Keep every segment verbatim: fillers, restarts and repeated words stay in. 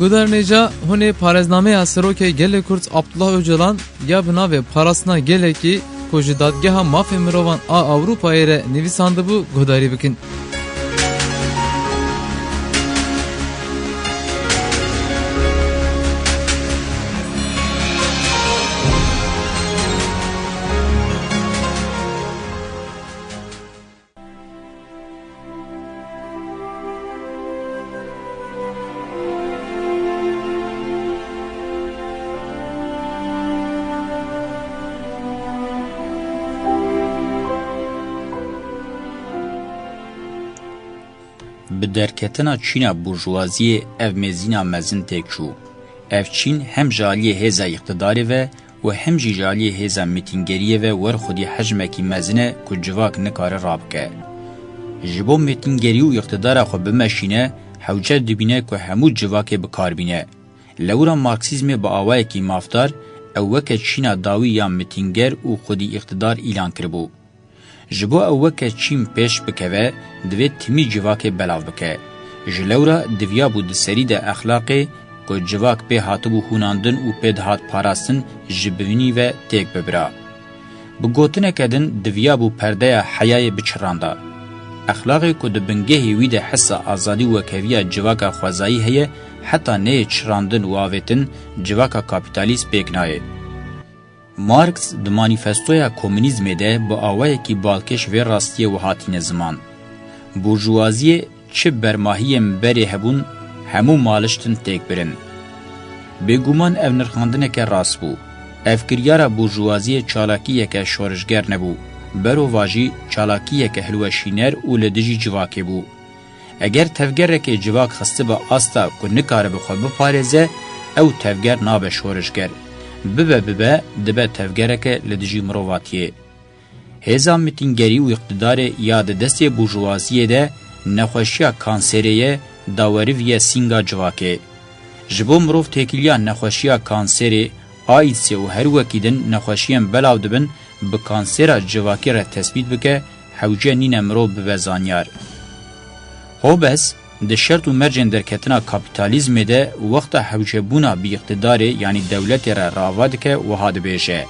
Guhdarên hêja, hûn ê parêznameya Serokê Gelê Kurd Abdullah Ocalan ya bi navê Parastina Gelekî ku ji Dadgeha Mafê Mirovan a Ewropayê re nivîsandibû guhdarî bikin. Bi derketina çîna burjuwaziyê ev mêzîna mezin têk çû. Ev çîn hem ji aliyê hêza îqtidarê ve û hem jî ji aliyê hêza mîtîngeriyê ve wer xwedî hejmekî mezin e ku civak nikare rabike. Ji bo mîtîngerî û îqtidara xwe bimeşîne, hewce dibîne ku hemû civakê bi kar bîne. Lewra Marksîzmê bi awayekî mafdar ew weke çîna dawî ya mîtînger û xwedî îqtidar îlan kiribû. Ji bo ew weke çîn pêş bikeve, divê timî civakê belav bike. Ji lewra diviyabû di serî de exlaqê ku civak pê hatibû hûnandin û pê dihat parastin ji bînî ve têk bibira. Bi gotineke din diviyabû perdeya heyayê biçiranda. Exlaqê ku di bingehê wî de hisa azadî û wekheviya civaka xwezayî heye, heta neyê çirandin û avêtin, civaka kapîtalîst pêk nayê. Marx di manîfestoya komunîzmê de bi awayekî balkêş vê rastiyê wiha tîne ziman: Burjuwaziyê çi bermahiyên berê hebûn, hemû maliştin têk birin. Bêguman ev nirxandineke rast bû. Ev kiryara burjuwaziyê çalakiyeke şorişger nebû. Berovajî çalakiyeke hilweşîner û li dijî civakê bû. Eger tevgerekê civak xistibe asta ku nikaribe xwe biparêze, ew tevger nabe şorişger. Bibe bibe dibe tevgereke li dijî mirovatiyê. Hêza mitîngerî û îqtidarê ya di destê burjuwaziyê de nexweşiya kanserê ye, daweriviye sînga civakê. Ji bo mirov têkiliya nexweşiya kanserê, AIDSê û her wekî din nexweşiyên belav dibin, bi kansera civakî re tespît bike, hewce nîne mirov bibe zanyar. Hobbes di Şert û Mercên Derketina Kapîtalîzmê de wexta hewcebûna bi îqtidarê, yanî dewletê re rava dike, wiha dibêje: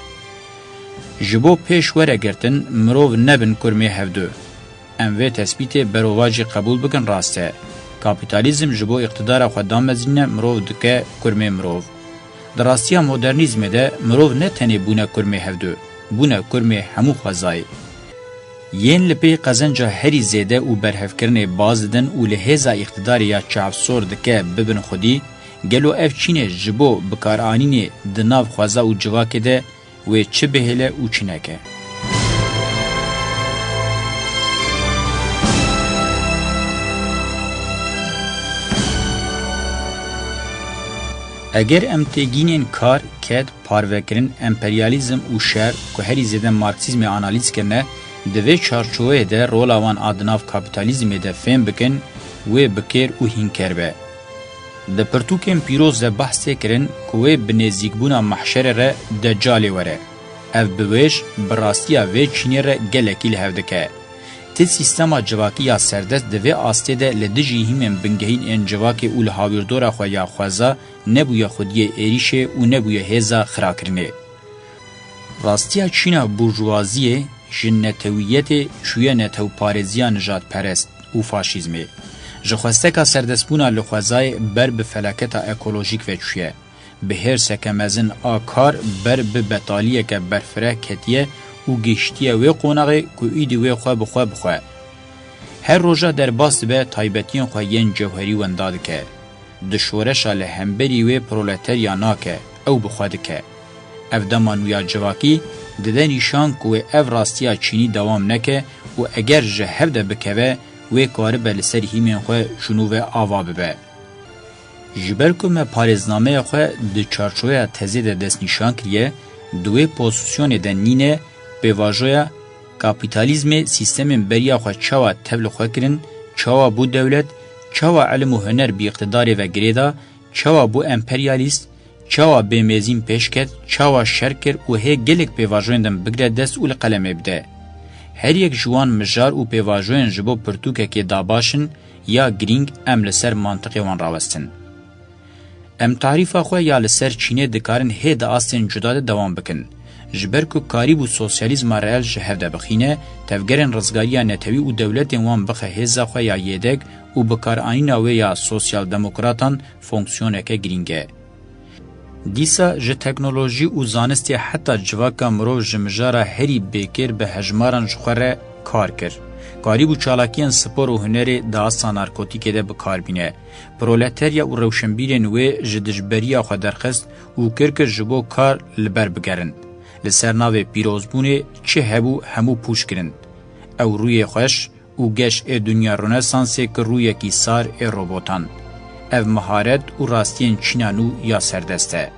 Ji bo pêş were girtin, mirov nebin kurmê hevdu. Em vê tespîtê berovajî qebûl bikin, rast e. Kapîtalîzm ji bo îqtidara xwe damezîne mirov dike kurmê mirov. Di rastiya modernîzmê de mirov ne tenê bûne kurmê hevdu, bûne kurmê hemû xwezayê. Yên li pê qezenca herî zêde û berhevkirinê baz didin û li hêza îqtidarê ya çavsor dike bibin xwedî, gelo ev çînê ji bo bikaranînê di nav xweza û civakê de wê çi bihêle û çi neke? Eger em têgînên kar, ked, parvekirin, emperyalîzm û şer, ku herî zêde Marksîzmê analîz kirine, di vê çarçoveyê de rola wan a di nav kapîtalîzmê de fêm bikin, wê bi kêr û hînker be. Di pirtûkên pîroz de behs tê kirin ku wê bi nêzîkbûna mehşerê re Decalê were. Ev biwêj bi rastiya vê çînê re gelekî li hev dike. Ti sîstema civakî ya serdest di vê astê de li dijî hîmên bingehîn ên civakê û li hawîrdora xwe ya xweza nebûye xwediyê êrîşê û nebûye hêza xirakirinê. Rastiya çîna burjuwaziyê ji netewiyetê çûye netewparêziya nijadperest û faşîzmê. Ji xwesteka serdestbûna li xwezayê ber bi felaketa ekolojîk ve çûye. Bi hêrseke mezin a kar ber bi betaliyeke berfireh ketiye û gihiştiye wê qonaxê ku îdî wê xwe bi xwe bixwe. Her roja derbas dibe, taybetiyên xwe yên cewherî wenda dike. Di şoreşa li hemberî wê proleterya nake, ew bi xwe dike. Ev dema nû ya civakî dide nîşan ku wê ev rastiya çînî dewam neke û eger ji hev de bikeve, wê karibe li ser hîmên xwe ji nû ve ava bibe. Ji ber ku me parêznameya xwe di çarçoveya tezê de destnîşan kiriye, di wê pozîsyonê de nîne, pêvajoya kapîtalîzmê sîstemên beriya xwe çawa tev li xwe kirin, çawa bû dewlet, çawa ilim û huner bi îqtidarê ve girêda, çawa bû emperyalîst, çawa bêmêzîn pêş ket, çawa şer kir û hê gelek pêvajoyên din bigire dest û li qelemê bide. Her yek ji wan mijar û pêvajoyên ji bo pirtûkekê dabaş in ya girîng em li ser mantiqê wan rawestin. Em tarîfa xwe ya li ser Çînê dikarin hê di astên cuda de dewam bikin. Ji ber ku karîbû sosyalîzma reel ji hev de bixîne, tevgerên rizgariya netewî û dewletên wan bixe hêza xwe ya yêdek û bikaranîna wê ya sosyaldemokratan fonksiyoneke girîng e. Dîsa ji teknolojî û zanistê heta civaka mirov ji mijara herî bêkêr bi hejmaran ji xwe re kar kir. Karîbû çalakiyên spor û hunerê di asta narkotîkê de bi kar bîne. Proleterya û rewşenbîrên wê ji dijberiya xwe derxist û kir ku ji bo kar li ber bigerin. Li ser navê pîrozbûnê çi hebû hemû pûç kirin. Ew rûyê xweş û geş ê dinya Rönesansê ki rûyekî sar ê robotan. Ev miharet û rastiyên Çîna nû ya serdest e.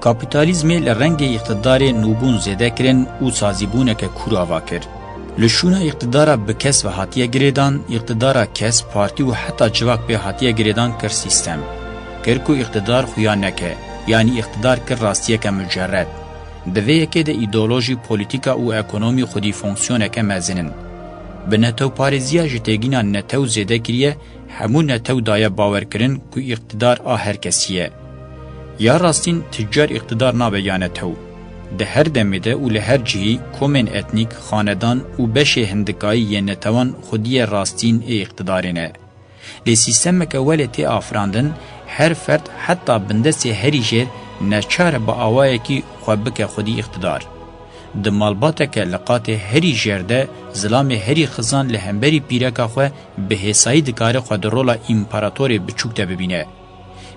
Kapîtalîzmê li rengê îqtidarê nûbûn zêde kirin û sazîbûneke kûr ava kir. Li şûna îqtidara bi kes ve hatiye girêdan, îqtidara kes, partî û heta civak pê hatiye girêdan kir sîstem. Kir ku îqtidar xuya neke, yanî îqtidar kir rastiyeke mucerred. Di vê yekê de îdeolojî, polîtîka û ekonomî xwedî fonksiyoneke mezin in. Bi netewparêziya ji têgîna netew zêde kiriye, hemû netew daye bawerkirin ku îqtidar a her kesî ye. Ya rastîn, tu car îqtidar nabe ya netew. Di her demê de û li her cihî komên etnîk, xanedan û beşê hindikayî yên netewan xwediyê rastîn ê îqtidarê ne. Lê sîstemeke welê tê afirandin, her ferd heta bindestê herî jêr neçar e bi awayekî xwe bike xwedî îqtidar. Di malbateke li qatê herî jêr de zilamê herî xizan li hemberî pîreka xwe bi hêsayî dikare xwe di rola împaratorê biçûk de bibîne.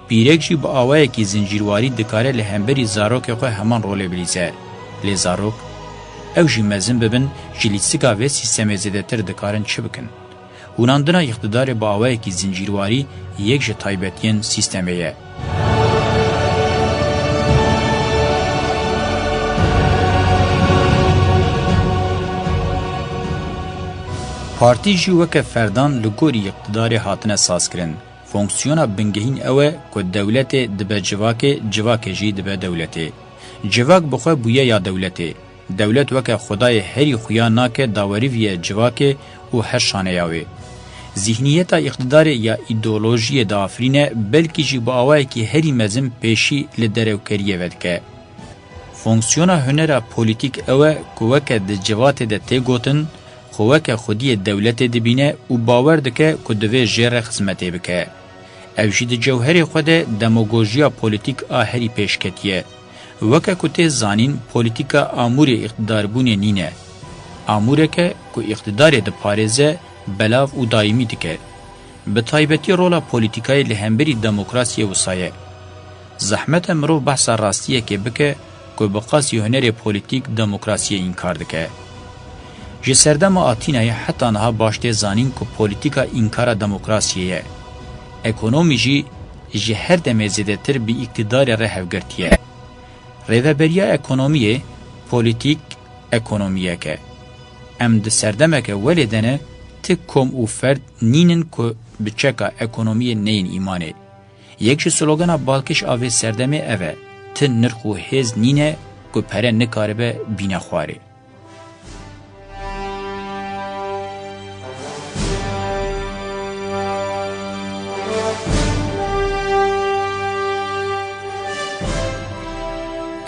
Pîrek jî bi awayekî zincîrwarî dikare li hemberî zarokê xwe heman rolê bilîze. Lê zarok, ew jî mezin bibin, ji lîstika vê sîstemê zêdetir dikarin çi bikin? Hûnandina îqtidarê bi awayekî zincîrwarî yek ji taybetiyên sîstemê ye. Partî jî weke ferdan li gorî îqtidarê hatine sazkirin. Fonksiyona bingehîn ew e ku dewletê dibe civakê, civakê jî dibe dewletê. Civak bi xwe bûye ya dewletê. Dewlet weke xwedayê herî xuya nake dawerî viye civakê û her şaneya wê. Zîhniyeta îqtidarê ya îdeolojiyê diafirîne, belkî jî bi awayekî herî mezin pêşî li derewkeriyê vedike. Fonksiyona hunera polîtîk ew e ku weke di civatê de tê gotin, xwe weke xwediyê dewletê dibîne û bawer dike ku divê jê re xizmetê bike. Ev jî di cewherê xwe de demagojiya polîtîk a herî pêşketî ye. Weke ku tê zanîn, polîtîka amûrê îqtidarbûnê nîne. Amûreke ku îqtidarê diparêze, belav û dayîmî dike. Bi taybetî rola polîtîkayê li hemberî demokrasiyê wisa ye. Zehmet e mirov behsa rastiyekê bike ku bi qasî hunerê polîtîk demokrasiyê înkar dike. Ji serdema Atînayê heta niha baş tê zanîn ku polîtîka înkara demokrasiyê ye. Ekonomî jî ji her demê zêdetir bi îktidarê re hevgirtî ye. Rêveberiya ekonomiyê, polîtîk, ekonomiyek e. Em di serdemeke welê de ne, ti kom û ferd nînin ku bi çeka ekonomiyê neyên îmanê. Yek ji slogana balkêş a vê serdemê ev e, ti nirx û hêz nîne ku pere nikaribe bîne xwarê.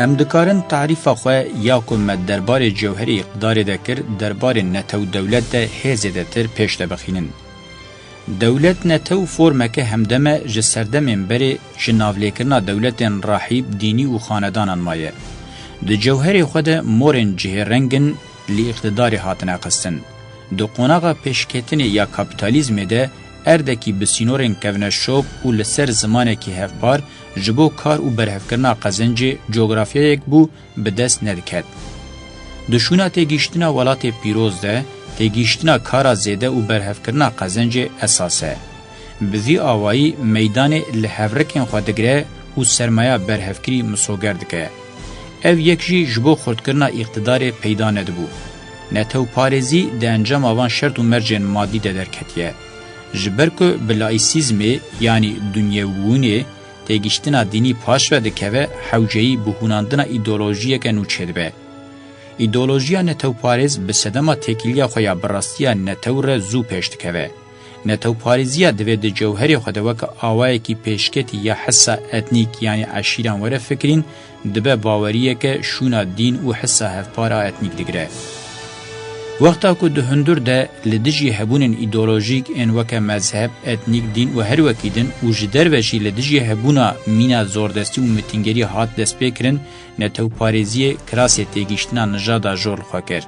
Em dikarin tarîfa xwe ya ku me derbarê cewherê îqtidarê de kir, derbarê netew dewlet de hê zêdetir pêş de bixînin. Dewlet netew formeke hemdem e ji serdemên berê ji navlêkirina dewletên rahîb, dînî û xanedanan maye. Di cewherê xwe de morên cihêreng in li îqtidarê hatine xistin. Di qonaxa pêşketinê ya kapîtalîzmê de erdekî bi sînorên kevneşop û li ser zimanekî hevpar ji bo kar û berhevkirina qezencê cografyayek bû bi dest nediket. Di şûna têgihiştina welatê pîroz de, têgihiştina kara zêde û berhevkirina qezencê esas e. Bi vî awayî meydanê li hevrikên xwe digire û sermaya berhevkirî misoger dike. Ev yek jî ji bo xurtkirina îqtidarê peyda nedibû. Netewparêzî di encama van şert û mercên madî de derketiye. Ji ber ku bi laîsîzmê, yanî dinyewbûnê, têgihiştina dînî paş ve dikeve, hewceyî bi hûnandina îdeolojiyeke nû çêdibe. Îdeolojiya netewparêz bi sedema têkiliya xwe ya bi rastiya netew re zû pêş dikeve. Netewparêziya divê di cewherê xwe de weke awayekî pêşketî ya hisa etnîk, yanî eşîran were fikirîn, dibe baweriyeke şûna dîn û hisa hevpar a etnîk digire. Wexta ku di hundir de li dijî hebûnên îdeolojîk ên weke mezheb, etnîk, dîn û her wekî din û ji derve jî li dijî hebûna mîna zordestî û mitîngerî hat destpêkirin, netewparêziyê kirasê têgihiştina nijada jor li xwe kir.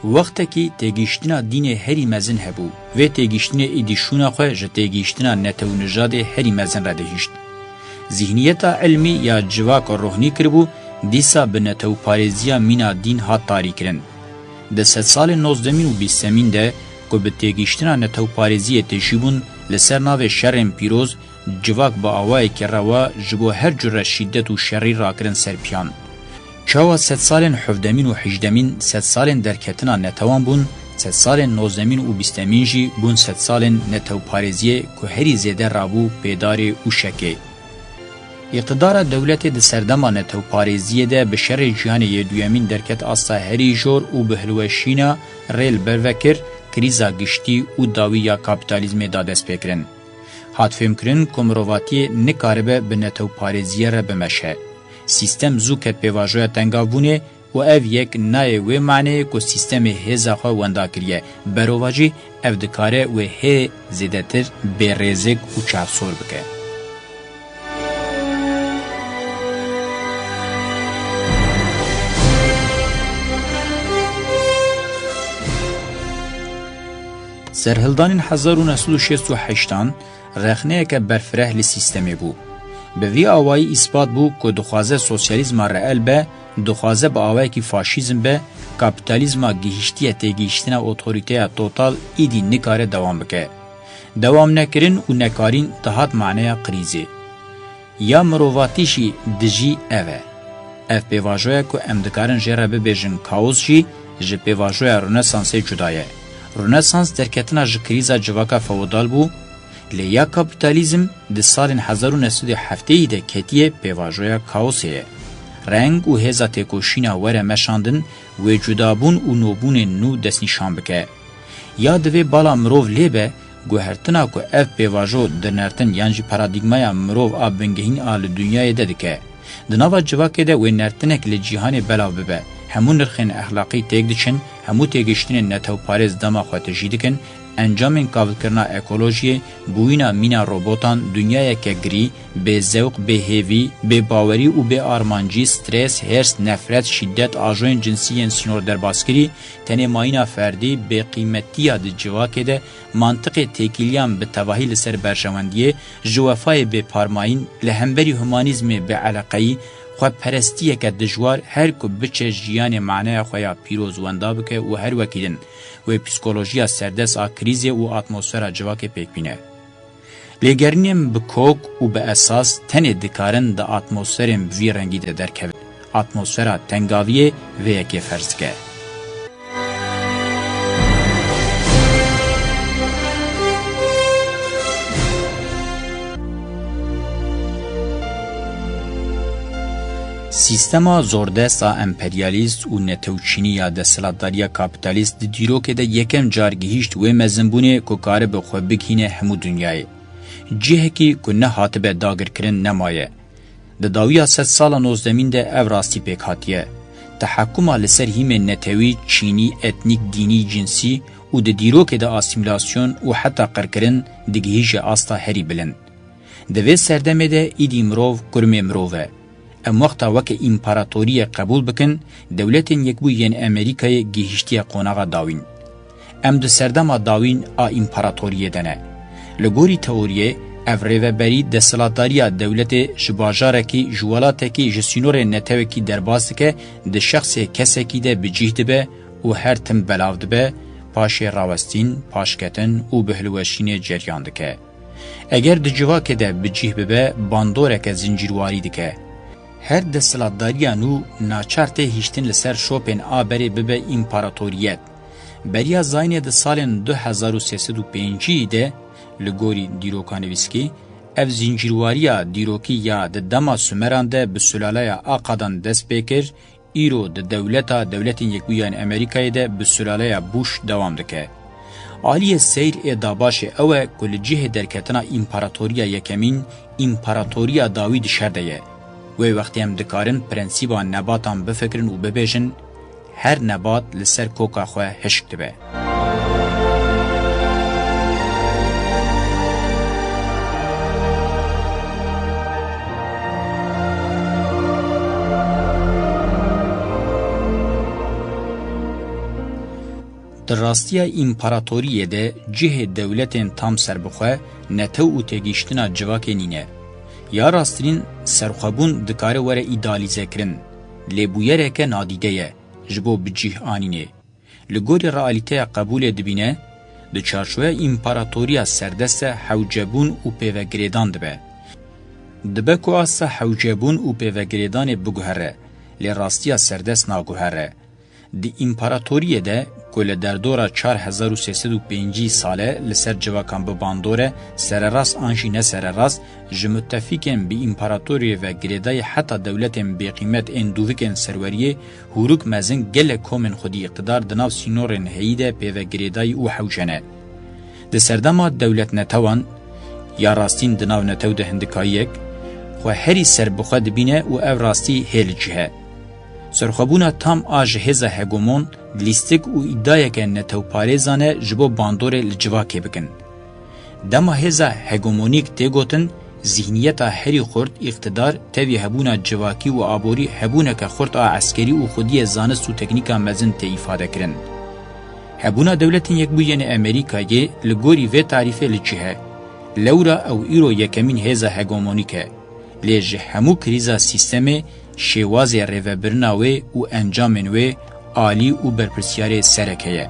Wextekî têgihiştina dînê herî mezin hebû. Vê têgihiştinê êdî şûna xwe ji têgihiştina netew û nijadê herî mezin re dihişt. Zîhniyeta ilmî ya civak rohnî kiribû, dîsa bi netewparêziya mîna dîn hat tarîkirin. Di sedsalên nozdemîn û bîstemîn de ku bi têgihiştina netewparêziyê tijî bûn, li ser navê şerên pîroz, civak bi awayekî rewa ji bo her cure şîdet û şerî rakirin ser piyan. Çawa sedsalên hevdemîn û hejdemîn sedsalên derketina netewan bûn, sedsalên nozdemîn û bîstemîn jî bûn sedsalên netewparêziyê ku herî zêde rabû pêdarê û şekê. Îqtidara dewletê di serdema netewparêziyê de bi şerê cîhanê yê duyemîn derket asta herî jor û bi hilweşîna rê li ber ve kir, krîza giştî û dawî ya kapîtalîzmê da destpêkirin. Hat fêmkirin ku mirovatiyê nikaribe bi netewparêziyê re bimeşe. Sîstem zû ket pêvajoya tengavbûnê û ev yek nayê wê maneyê ku sîstemê hêza xwe wenda kiriye. Berovajî ev dikare wê hê zêdetir bêrêzik û çavsor bike. Serhildanên hezar û neh sed û şêst û heştan rexneyeke berfireh li sîstemê bû. Bi vî awayî îspat bû ku dixwaze sosyalîzma reel be, dixwaze bi awayekî faşîzm be, kapîtalîzma gihiştiye têgihiştina otorîteya total êdî nikare dewam bike. Dewam nekirin û nekarîn dihat maneya krîzê. Ya mirovatî jî dijî ev e. Ev pêvajoya ku em dikarin jê re bibêjin kaos jî ji pêvajoya Ronesansê cuda ye. Ronesans derketina ji krîza civaka feodal bû, lê ya kapîtalîzm di salên hezar û neh sed û heftê de ketiye pêvajoya kaosê ye. Reng û hêza têkoşîna were meşandin, wê cudabûn û nobûnên nû destnîşan bike. Ya divê bala mirov lê be, guhertina ku ev pêvajo dinertin yan jî paradîgmaya mirov a bingehîn a li dinyayê de dike. Di nava civakê de wê nertinek li cîhanê belav bibe. Hemû nirxên exlaqî têk diçin, hemû têgihiştinên netewparêz dema xwe tijî dikin, encamên kavilkirina ekolojiyê, bûyîna mîna robotan, dinyayeke girî, bêzewq, bêhêvî, bêbawerî û bêarmancî, stres, hêrs, nefret, şîdet, ajoyên cinsî yên sînorderbazkirî, tenê mayîna ferdî, bêqîmetiya di civakê de, mantiqê têkiliyan bi tevahî li ser berjewendiyê, ji wefayê bêparmayîn, li hemberî humanîzmê bêeleqeyî, xweperestiyeke dijwar, her ku biçe jiyanê maneya xwe ya pîroz wenda bike û her wekî din, wê psîkolojiya serdest a krîzê û atmosfera civakê pêk bîne. Lêgerînên bi kok û bi esas tenê dikarin di atmosferên bi vî rengî de derkevin. Atmosfera tengaviyê vê yekê ferz dike. Sîstema zordest a emperyalîst û netewçînî ya desthilatdariya kapîtalîst di dîrokê de yekem car gihîşt wê mezinbûnê ku karibe xwe bigihîne hemû dinyayê. Cihekî ku nehatibe dagirkirin nemaye. Di dawiya sedsala nozdemîn de ev rastî pêk hatiye. Tehekuma li ser hîmên netewî, çînî, etnîk, dînî, cinsî û di dîrokê de asîmîlasyon û heta qirkirin digihîje asta herî bilind. Di vê serdemê de îdî mirov kurmê mirov e. Em wexta weke împaratoriyê qebûl bikin, Dewletên Yekbûyî yên Amerîkayê gihîştiye qonaxa dawîn. Em di serdema dawîn a împaratoriyê de ne. Li gorî teoriyê, ev rêveberî desthilatdariya dewletê ji bajarekî, ji welatekî, ji sînorên netewekî derbas dike, di şexsê kesekî de bi cih dibe û her tim belav dibe, paşê rawestîn, paşketin û bihilweşînê ceryan dike. Eger di civakê de bi cih bibe, bandoreke zincîrwarî dike. Her desthilatdariya nû naçar tê hiştin li ser şopên a berê bibe împaratoriyet. Beriya zayînê di salên du hezar û sê sed û pêncî de, li gorî dîrokanivîskî, ev zincîrwariya dîrokî ya di dema Sumeran de bi sulaleya Akadan dest pê kir, îro di dewleta Dewletên Yekbûyî yên Amerîkayê de bi sulaleya Bush dewam dike. Aliyê seyr ê dabaşê ew e ku li cihê derketina împaratoriya yekemîn, împaratoriya dawî di şer de ye. Wê wextê em dikarin prensîba nebatan bifikirin û bibêjin, her nebat li ser koka xwe hişk dibe. Di rastiya împaratoriyê de cihê dewletên tam serbixwe, netew û têgihiştina civakê nîne. Ya rasttirîn serxwebûn dikare were îdealîzekirin, lê bûyereke nadîde ye ji bo bi cih anînê. Li gorî realîteya qebûlê dibîne, di çarçoveya împaratoriya serdest de hewcebûn û pêvegirêdan dibe. Dibe ku asta hewcebûn û pêvegirêdanê biguhere, lê rastiya serdest naguhere. Di împaratoriyê de ku li derdora çar hezar û sê sed û pêncî sale li ser civakan bi bandor e, sererast an jî ne sererast, ji mutefîkên bi împaratoriyê ve girêdayî heta dewletên bêqîmet ên dûvikên serweriyê, hûrik mezin gelek komên xwedî îqtidar di nav sînorên heyî de pêvegirêdayî û hewce ne. Di serdema dewletnetewan, ya rastîn di nav netew de hindikayiyek, xwe herî serbixwe dibîne û ev rastî hê li cih e. Serxwebûna tam a ji hêza hegemon lîstik û îdayeke netewparêzan e ji bo bandorê li civakê bikin. Dema hêza hegemonîk tê gotin, zîhniyeta herî xurt, îqtidar, tevî hebûna civakî û aborî hebûneke xurt a eskerî û xwediyê zanist û teknîka mezin tê îfadekirin. Hebûna Dewletên Yekbûyî yên Amerîkayê li gorî vê tarîfê li cih e. Lewra ew îro yekemîn hêza hegemonîk e. Lê ji hemû krîza sîstemê, şêwazê rêvebirina wê û encamên wê alî û berpirsiyarê sereke ye.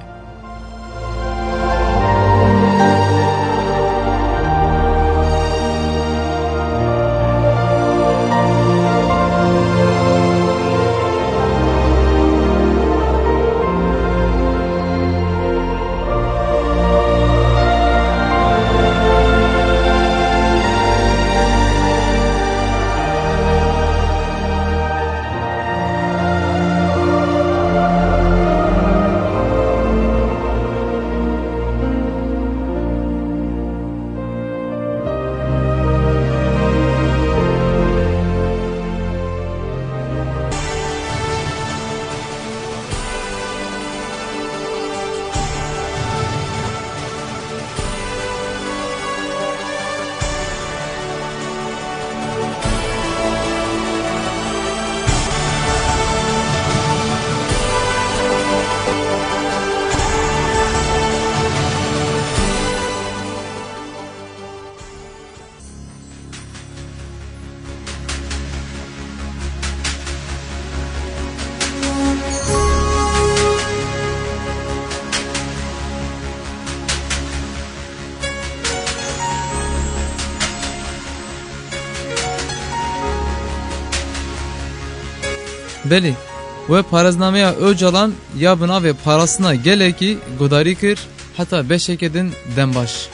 Belê, we parêznameya Ocalan ya bi navê Parastina Gelekî guhdarî kir, heta beşeke din dem baş.